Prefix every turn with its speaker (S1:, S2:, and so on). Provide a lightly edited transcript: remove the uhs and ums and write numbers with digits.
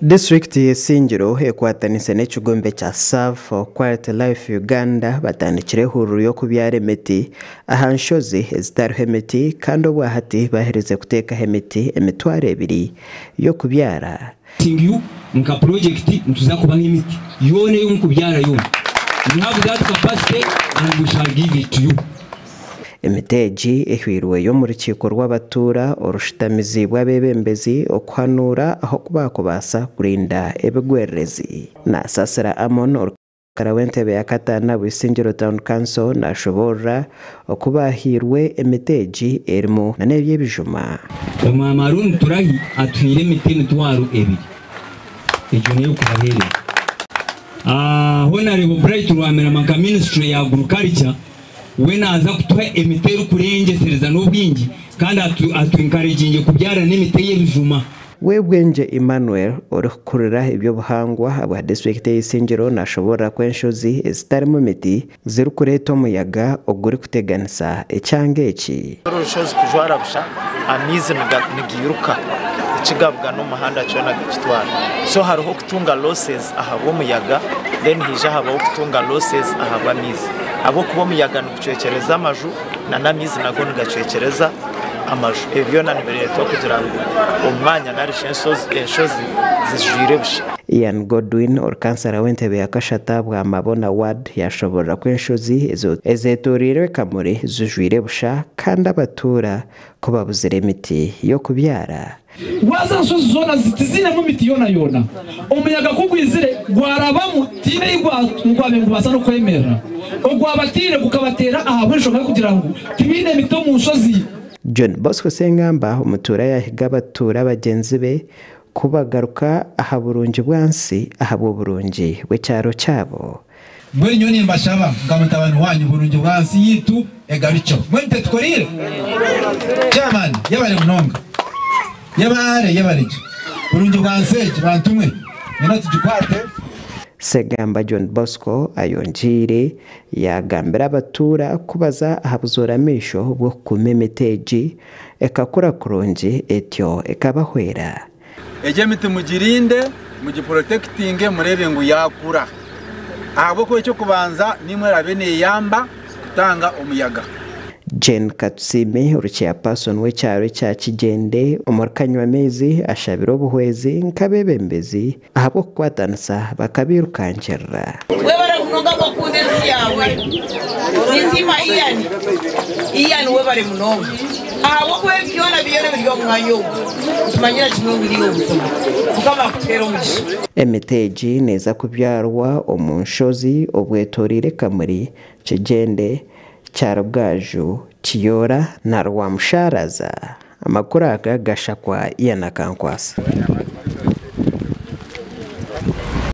S1: Disiturikiti y'Isingiro ekwatanise n'ekigombe kya Serve for Quality Life Uganda batandikire ehururu y'okubyara emiti aha nshozi ezitariho emiti kandi obwahati baherize kuteekaho emiti 2000 y'okubyara.
S2: You nka purojekiti nituza kubaha emiti yoona ei mukubyara yoona. We have that capacity and we shall give it to you.
S1: Emiti egi ehwirweyo omu rukiiko rw'abatuura orushutamiziibwe abeebembezi okuhanuura ah'oku baakubaasa kurinda ebigwererezi. Nasasira Amon orikukara w'entebe ya kataano aha Bwisingiro Town Council nashoboorora oku baahairwe emiti egi erimu n'eby'ebijuma.
S2: Omwami Arooni Turahi atuhaire emiti 2000 egyo n'ey'okubaheereza. Honarebo Bright Rwamirama nka minisitule ya Agriculture we naaza kutuha emiti erikurengyesereza n'obwingi kandi atu encouraginge kubyara n'emiti ey'ebijuma.
S1: Webwengye Emmanuel orikukurira eby'obuhangwa bwa disiturikiti y'Isingiro nashoboorora ku enshozi ezitarimu miti zirikureeta omuyaga ogurikuteganisa ekyanga eki.
S3: Orushozi kujwara busha amaizi nigairuka ekigabugana omuhanda kyona gakitwara, so hariho okutunga losses ahabw'omuyaga, then haija habaho okutunga losses ahabw'amaizi ahabw'okuba omuyaga nigucwekyereza amaju n'amaizi nago nigacwekyereza amaju. Ebi byona nibireetwa kugira ngu omwanya narishi enshozi zijwire busha.
S1: Ian Godwin ori kansara w'entebe ya kashatu bwa Mabona ward yashoborora ku enshozi ezetoroirwe Kamuri zijwire busha kandi abatuura ku babuzire emiti y'okubyara.
S4: Waza nshozi zoona tiziinemu miti yoona yoona. Omuyaga ku gwizire gwarabamu tihaine ei gwabaire nigubaasa n'okwemerera. Ogwabataire gukabateera ahabw'enshonga y'okugira ngu tibaine miti omu nshozi.
S1: John Bosco Sengamba omutuura yahiga abatuura bagyenzi be kubagaruka aha burungi bwansi ahabw'oburungi bw'ekyaro kyabo.
S5: Mbwenu nyowe nimbashaba nka mutabani wanyu burungi bwansi yitu egarukyeho. Mbwenu tetukorire? Chairman, yebare munonga. Yebare, yebare gye. Burungi bwansi egi bantu mwe, nyena tugikwate.
S1: Segamba John Bosco ayongiire yaagambira abatuura kubaza aha buzoora-maisho bw'okukuuma emiti egi ekakura kurungi etyo ekabahwera.
S5: Egi emiti mugirinde, mugiprotectinge, mureebe ngu yaakura. Ahabw'okuba eky'okubanza nimwo eraabe neeyamba kutanga omuyaga.
S1: Jane Katusiime ori chairperson w'ekyaro ekya Kigyende omuri Kanywamaizi ashabire obuhwezi nk'abeebembezi ahabw'okukwatanisa bakabiirukangirira.
S6: Webare munonga kwakunda ensi yawe. Ninsiima Ian. Ian webare munonga. Ahabw'okuba ebi byona byona biri omu mwanya ogu. Nitumanyira kimwe ngu iriyo obuzima. Mukama akutuheere omugisha.
S1: Emiti egi neeza kubyarwa omu nshozi obwetoreire Kamuri, Kigyende, Kyarugaju, Kiyoora na Rwamusharaza. Amakuru aga gashakwa Ian Akankwasa.